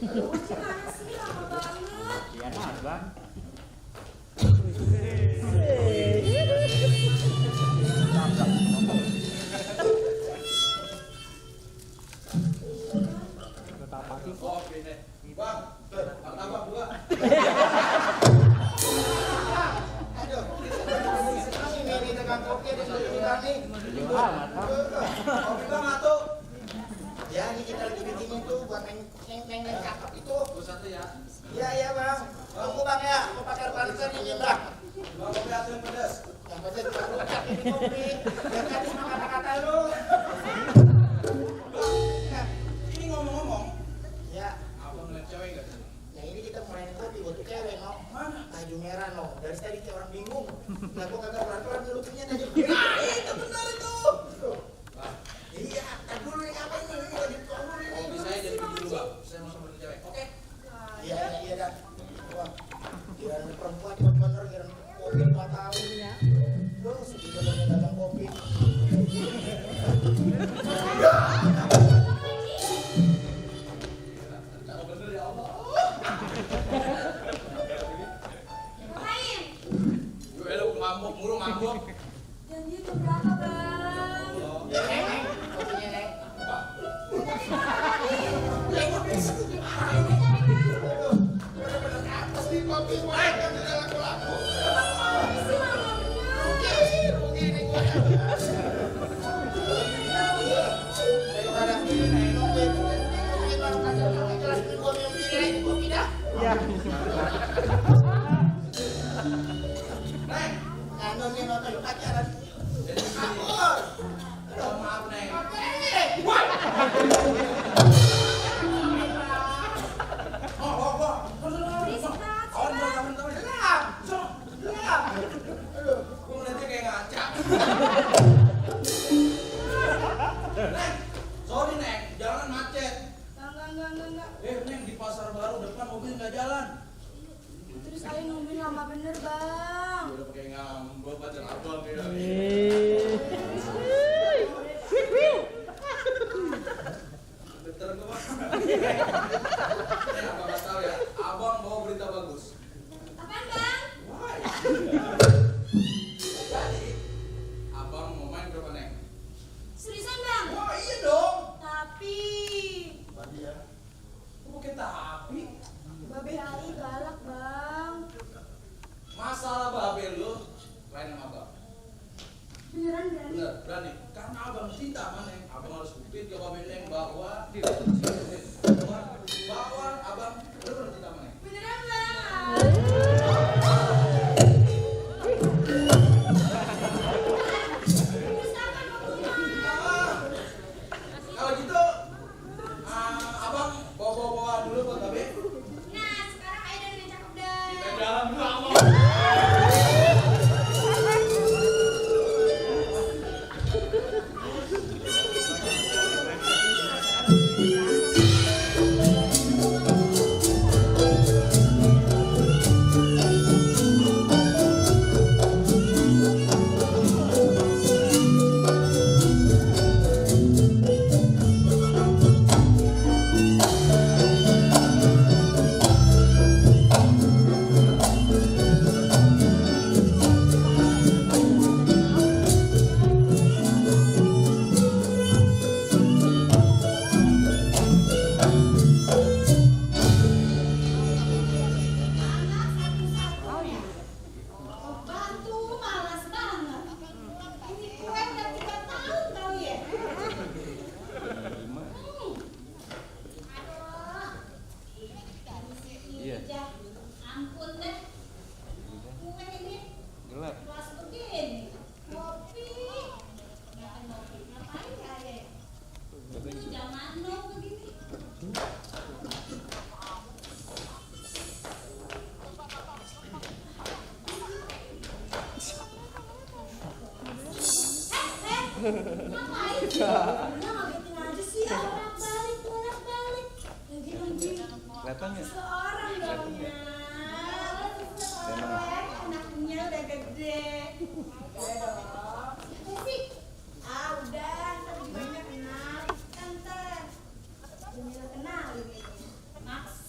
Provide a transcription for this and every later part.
Gimana sih, lama banget. Iya, Bang. Ya, ini kita lagi bikin itu buat neng cakep itu. Satu ya. Iya bang. Tunggu bang ya, mau pakai parisan ini bang. Bang kopi atau yang pedas? Yang pedas juga rusak ini kopi. Yang tadi sama kata-kata lu. Bang, ini ngomong-ngomong. Ya. Abang ngeliat cewek nggak? Nah ini kita main kopi buat cewek no. Mana? Baju merah no. Dari tadi kayak orang bingung. Nah gua kagak pelan-pelan lucunya tadi. Itu benar itu. Iya, kan dulu nih apa ini? Lagi tuang dulu ini. Kopi saya jadi dulu bang. Saya mau sama cewek. Oke? Iya dah. Wah, kirain perempuan cepet bener, kirain kopi 4 tahun. Loh, segitu banyak dagang kopi. Cakep bener ya Allah. Ngapain? Gue lu ngambuk mulu ngambuk. Janji jam berapa, Bang? Neng, kopinya neng. Kopi wine kan tidak laku-laku. Rugi nih gue. Daripada nungguin orang kasih orang jelasin gue minum diri kopi dah. Iya. Neng, nganonin nonton pacaran. Ampun. Aduh maaf neng. Wah. Neng, sorry Neng, jalan macet. Enggak. Neng, di pasar baru depan mobil nggak jalan. Terus saya nungguin lama bener, Bang. Udah pakai ngambek pacar abang ya. Bentar gue bang. Abang nggak tahu ya, abang bawa berita bagus. Apaan, Bang? Wah. Jadi, abang mau main berapa Neng? Seriusan, Bang? Wah iya dong. Tapi Tadi ya. Kok pakai tapi? Babe Ali galak, Bang. Masalah babe lu lain sama abang. Beneran berani? Bener, berani. Karena abang cinta sama Neng. Abang harus buktiin ke babe Neng bahwa abang bener-bener cinta sama Neng. Beneran, Bang? Terus kapan mau pulang? Kalau gitu, abang bawa dulu buat babe. Nah, sekarang ayo dan cakep dah. Kita jalan dulu abang. Bantu malas banget. Ini kue udah 3 tahun kali ya. Iya. Ampun deh. Kue ini Gelap. kelas begini. Kopi. Ngapain ya ya? Itu zaman dong begini. Ngapain? Ngagetin aja sih, bolak-balik. Lagi nungguin Kelihatannya. seorang dong, Nak. Anaknya udah gede. Ya dong. Siapa sih? Udah, ntar lebih banyak kenal. Ntar. Jamila kenal ini. Max.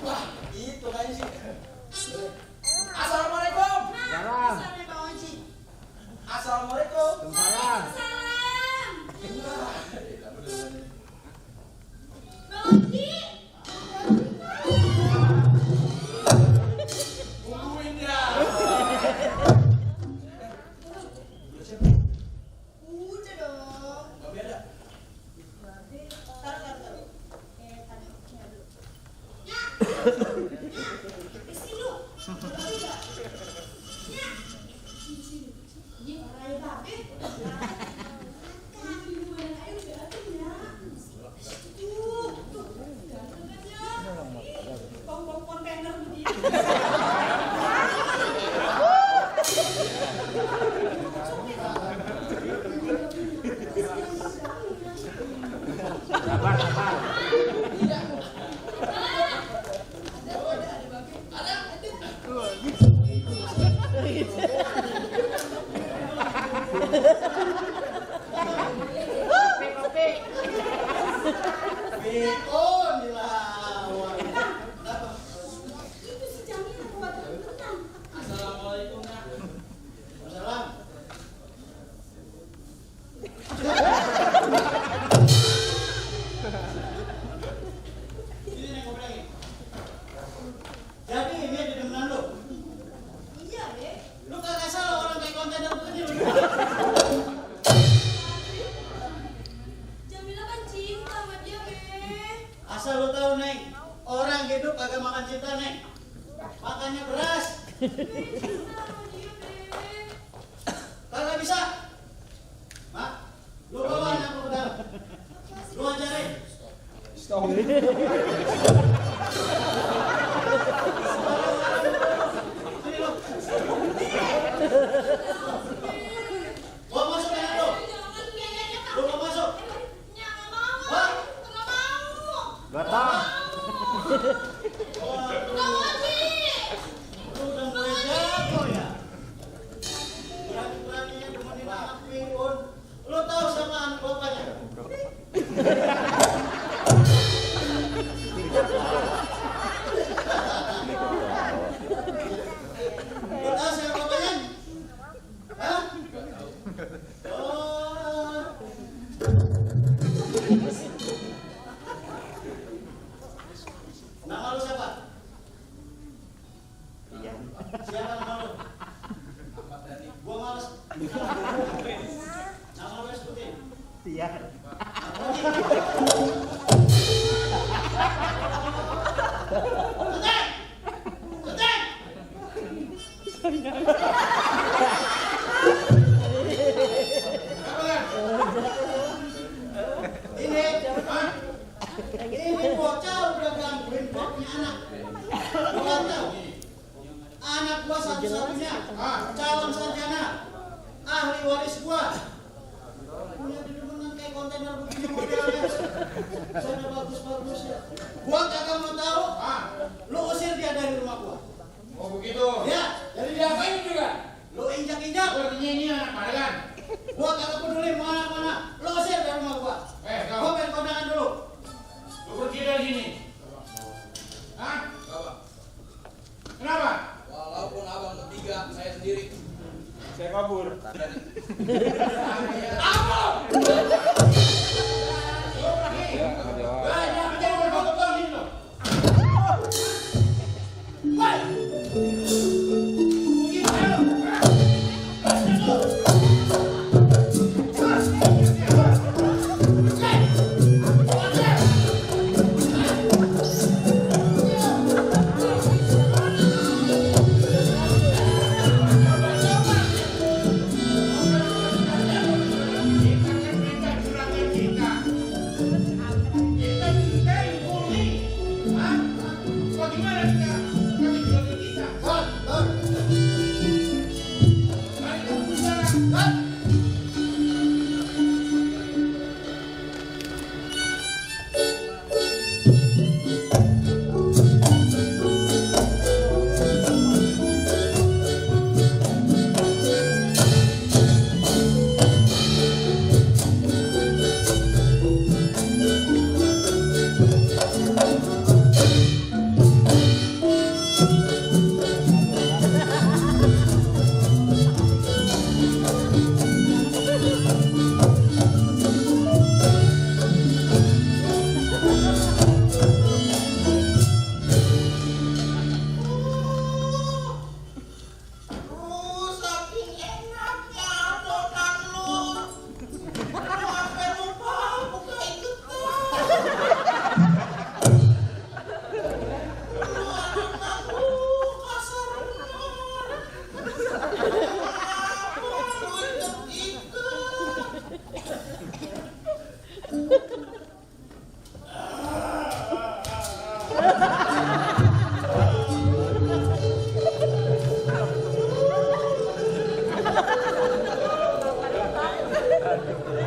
Wah, itu kayaknya sih. Assalamualaikum. Salam. Assalamualaikum. Salam. Tungguin ya. Udah dong. Babi ada. Taruh. Tadi punya dulu. Ya. Isi lu. Babi enggak? Ya. Sini. Ini orang babi. Kami dua ayo datang ya. Tuh. Ganteng kan ya. Bong kontainer begini. Sabar, sabar. Beko dilawan. Kenapa? Itu si Jamil buat renang. Assalamualaikum ya. Waalaikumsalam. Ini yang gue bilangin. Jadi dia dedemenan lu. Iya, Be. Lu kagak salah orang kayak kontainer begini lu. Jamila kan cinta sama dia, Be. Asal lu tahu, Neng, orang hidup kagak makan cinta, Neng. Makannya beras. Cinta sama dia, Be. Kagak bisa. Mak, lu bawa anak lu ke dalam. Lu ajarin. Stop. Sini lu. Gua masuk anak lu. Jangan biayanya, Kak. Lu mau masuk? Ya, nggak mau. Hah? Nggak mau. Gatal. Wah, Nggak mau, Ci. lu udah mulai jago ya. Berani-beraninya demenin anak piun. Lu tahu sama anak bapaknya? Lu tahu siapa bapaknya? Hah? Oh. Nama lu siapa? Siapa nama lu? Gua males. Nama lu sebutin. Iya. Teteh! Teteh! Ini bocah udah gangguin gua punya anak. Gua nggak tahu. Anak gua satu-satunya calon sarjana, ahli waris gua. Punya dedemenan kayak kontainer begini modelnya. Sana bagus-bagus ya. Gua kagak mau tahu. Lu usir dia dari rumah gua. Oh begitu. Ya, Jadi diapain juga?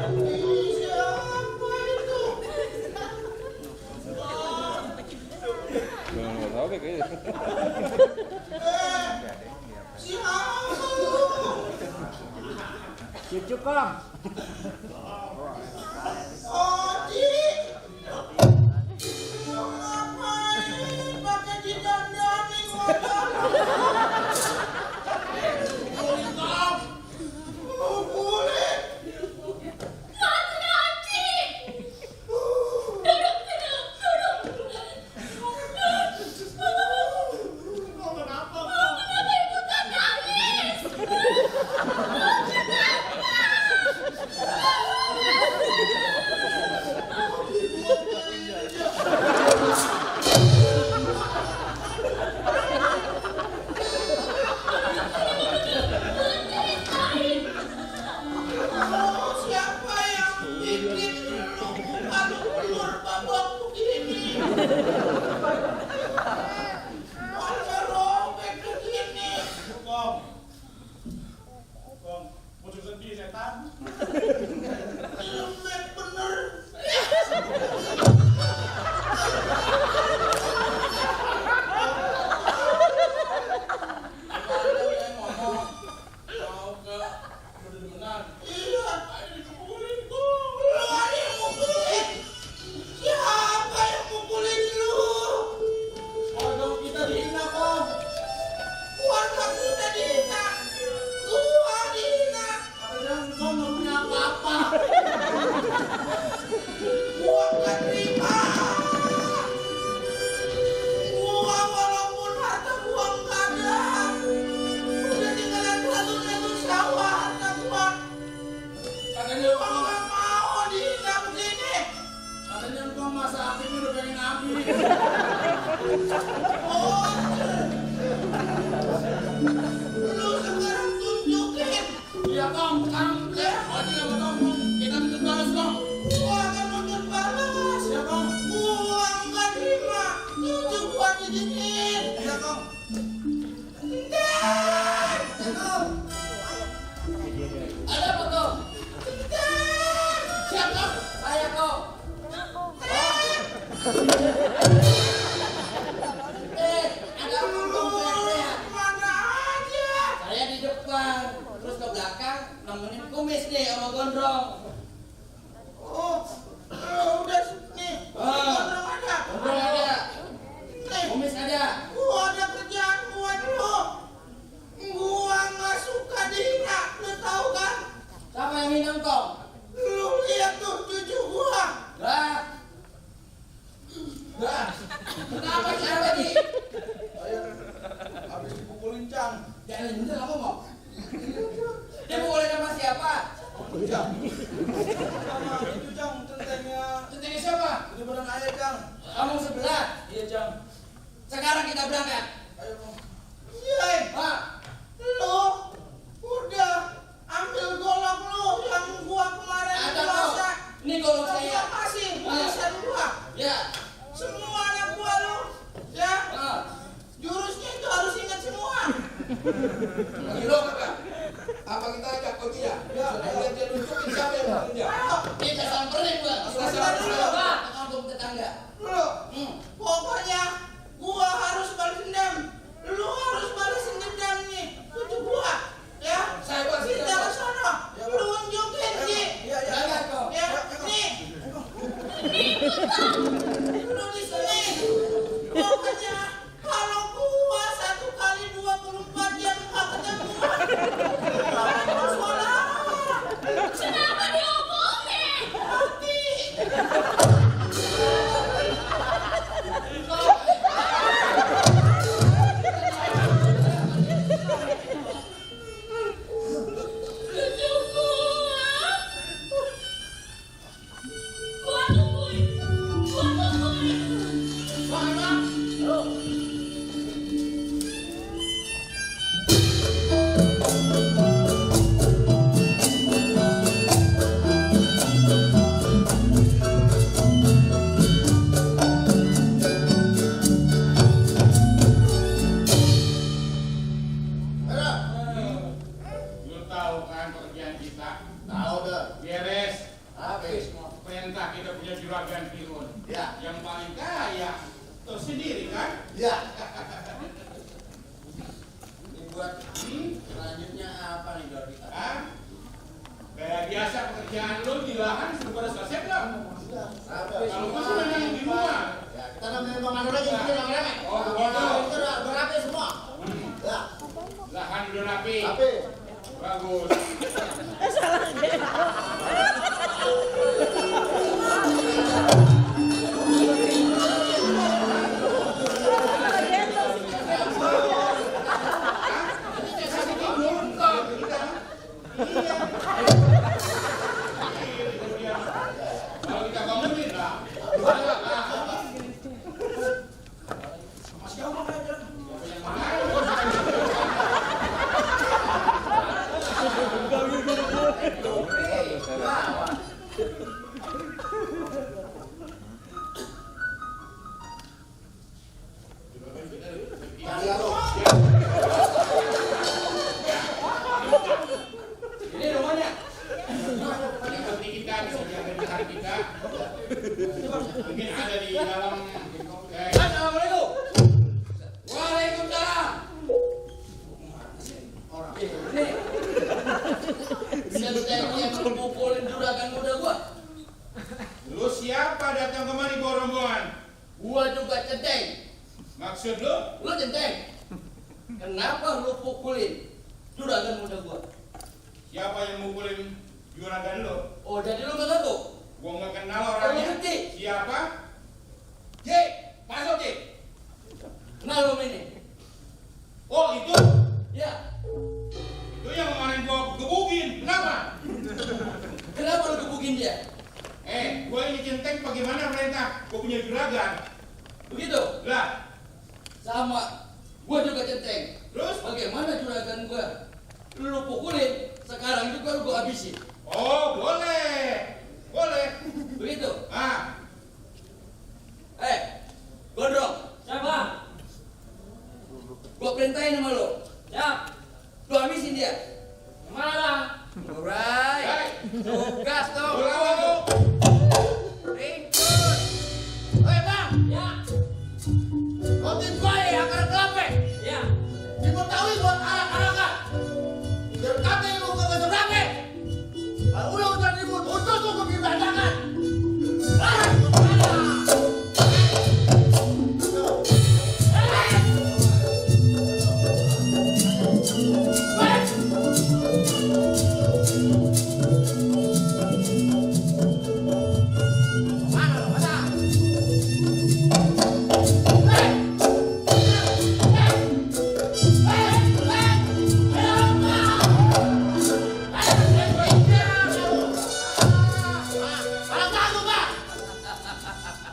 Siapa itu? Nggak tahu deh kayaknya. Siapa lu? Cucu Kang. Odi. Lu ngapain pakai didandanin wajah? Mukulin kau. Mukulin. Siapa yang bikin lu kalau keluar babak begini? Masa robek begini? Kong, muncul sedih setan. Lembek bener. Ada yang ngomong, mau ke dedemenan. Iya. Ayo dipukulin ku. Lu ada yang mukulin? Siapa yang mukulin lu? Keluarga kita dihina, Kong. Keluarga kita dihina. Gua dihina. Katanya Kong nggak punya apa-apa. Gua nggak terima. Gua walaupun harta gua nggak ada, udah tinggalan satu-satu sawah harta gua. Katanya Gua Kong, nggak mau dihina begini. katanya Kong masa akhirnya udah pengen habis. Oh, lu sekarang tunjukin. Iya Kong, sekarang Odi nggak mau ngomong. Kita tuntut balas Kong. Gua akan nuntut balas. Iya Kong. Gua nggak terima. Cucu gua diginiin. Iya Kong. Dan, Ada apa Kong? dan. Siapa? Saya Kong. Ada apa Kong? Saya. Mana aja? Saya di depan, terus ke belakang nemenin kumis nih sama gondrong. Oh, udah nih. Gondrong ada. Gondrong ada, Nih, kumis ada. gua ada kerjaan buat lu. Gua nggak suka dihina, lu tahu kan? Siapa yang minum Kong? Lu lihat tuh cucu gua. Lah. Lah. Kenapa sih lagi? Saya habis dipukulin Cang. Jangan bener apa mau? Dia pukulin sama siapa? Cang. Sama itu Cang, centengnya. Centengnya siapa? Itu badan ayah Cang. Kamu sebelah. Iya Cang. Sekarang kita berangkat. Ayo Bang. Yeay. Pak, Lu udah ambil golok lu yang gua kemarin ada puasa. Kong. Ini golok Gua saya. kasih warisan gua. Ya. Semua anak gua lu, ya. Ah. Jurusnya itu harus ingat semua. Gilo kakak. Apa kita ajak kau dia? Ya. Lihat dia nunjukin siapa yang bekerja. Ayo, Kita samperin gua. Kita Samperin samperin dulu. gua. Ke kampung tetangga. lu. Pokoknya gua harus balas dendam. Lu harus balas dendam nih. Cucu gua, ya. Saya balas dendam, Kita ke Pak. sono. Lu unjukin sih. Berangkat kau. Ya, nih. Lu di sini. Pokoknya kalau gua 1 kali 24 jam nggak ketemu, suara. Kenapa diomongin? entah kita punya juragan Firun. Ya. Yang paling kaya. Tahu sendiri kan? Ya. Ini buat selanjutnya apa nih Dodi? Hah? Kayak biasa pekerjaan lo di lahan sudah pada selesai belum? Kalau gua sudah yang di rumah. Ya, kita namanya pemanu lagi, kita rame-rame. Oh, begitu. Kita udah rapi semua. Ya. Lahan udah rapi. Rapi. Bagus. Kalau kita bangunin lah. Masih jauh aja. Yang mana? Ini rumahnya. Yang penting kita bisa jaga diri kita. Mungkin ada di dalam. Assalamualaikum. Waalaikumsalam. Ini Centeng yang mempukulin juragan muda gua. Lu siapa datang kemari bawa rombongan? Gua juga Centeng. Maksud lu? Lu Centeng. Kenapa lu pukulin juragan muda gua? Siapa yang mukulin juragan lu? Oh, jadi lu nggak tahu? Gua nggak kenal orangnya. Oh, ngerti. Siapa? J, masuk J. Kenal lu ini? Oh itu? Ya. Itu yang kemarin gua gebukin. Kenapa? Kenapa lu gebukin dia? Gua ini Centeng bagaimana perintah? Gua punya juragan. Begitu? Lah, Sama. Gua juga Centeng. terus? Bagaimana juragan gua? Lu pukulin, sekarang juga lu gua habisin. Oh boleh, boleh. Begitu? Ah, Gondrong. Siapa? Gua perintahin sama lu. Siap. Lu habisin dia. Kemana bang? Alright. Hai. Tugas dong. Lalu. Ringkut. Hei bang, Ya. kontin gua ya akar kelapa. Ya. Diketahui buat anak-anak. Biar kata lu kagak seberang. Kalau udah hujan ribut, utus lu ke tangan.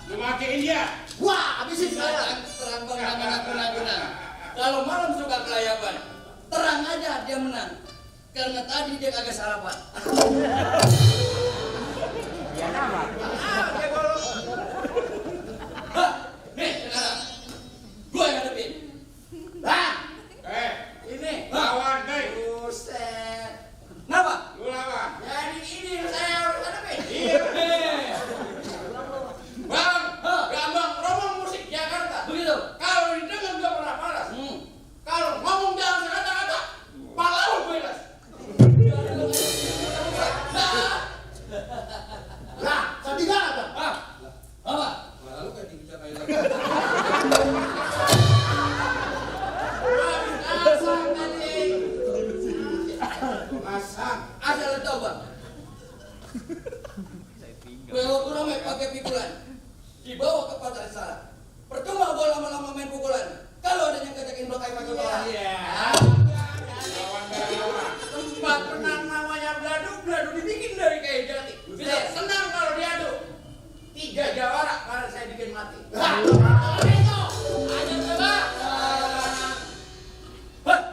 Lu matiin dia. Wah, habisin sekarang. Terang benang. Kalau malam suka kelayapan, terang aja dia menang. Karena tadi dia kagak sarapan. Ya nama. Dia golong. Hah, nih sekarang. Gua yang hadapin. Hah, ini. Lawan, guys. Buset. Kenapa? Lu lawan. Jadi ini yang saya harus hadapin. Iya. Bang, Gambang ngomong musik Jakarta. Begitu. Kalau didengar gak pernah panas. Kalau ngomong jangan sekata-kata, pala lu beres. Nah, ketiga apa? Apa? Lalu kan dibicarain kayak Habis asal tadi. masak. Asal lu tahu bang. Kalau kurang pakai pikulan, dibawa ke pasar sana. Percuma gua lama-lama main pukulan. Kalau ada yang kejakin belakang pakai bola. Iya. Lawan lawan. Tempat menang namanya beladu dibikin dari kayu jati. Bisa senang kalau diadu. 3 jawara karena saya bikin mati. Itu aja coba. Ayo.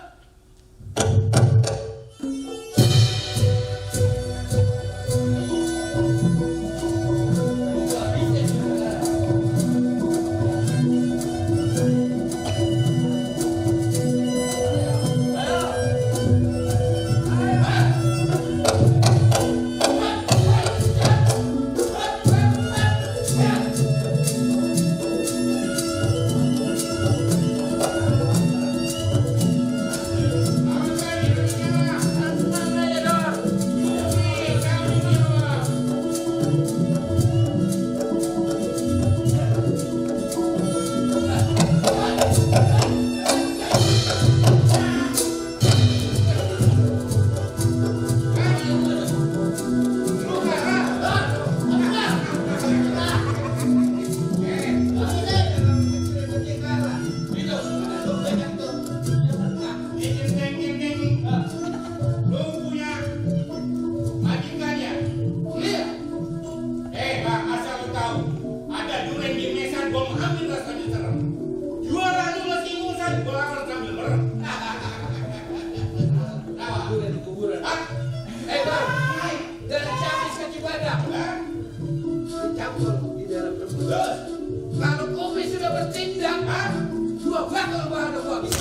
Kalau Umi sudah bertindak, gua bakal bahan gua habis.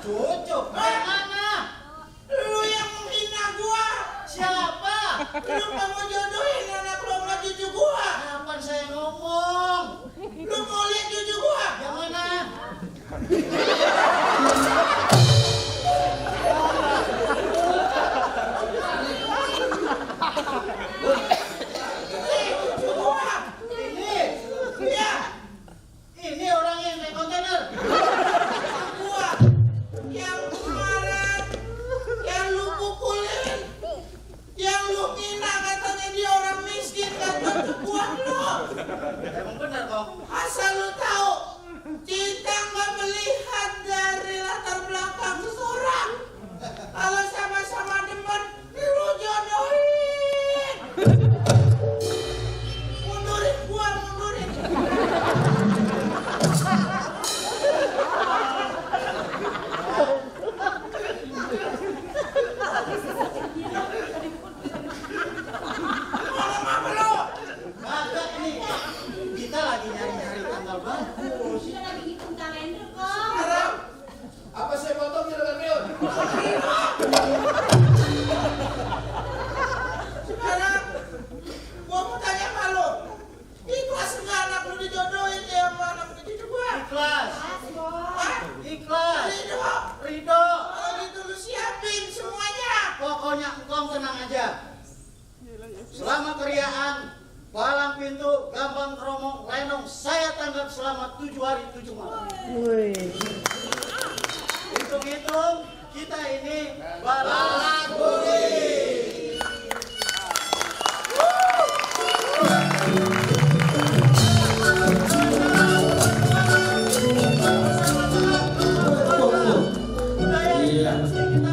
Cucu, mana? Lu yang Lu kamu jodohin anak lu sama cucu gua. Kapan saya ngomong? Lu mau lihat cucu gua? Yang mana? Cucu gua. Ini, Iya, ini orang yang naik kontainer. gua. Yang kemarin, yang lu pukulin, yang lu hina katanya dia orang miskin, kan cucu gua lu. Emang benar kok. Asal lu tahu, cinta nggak melihat dari latar belakang seseorang. Kalau sama-sama demen, lu jodohin. Mundurin gua, mundurin. Ngomong apa lu? Kagak ini. Kita lagi nyari-nyari tanggal bagus. Kita lagi hitung kalender kok. Sekarang, Apa saya potong juragan Miun? sekarang, gua mau tanya sama lu. Ikhlas nggak anak lu dijodohin ya sama anak cucu gua? Ikhlas. Hah? Ikhlas. Ridho. Ridho. Kalau gitu lu siapin semuanya. Pokoknya engkau tenang aja. Selama keriaan, palang pintu, gampang teromong, lenong, saya tanggap selama 7 hari 7 malam. Hitung-hitung, kita ini balaguri. Budaya ini mesti kita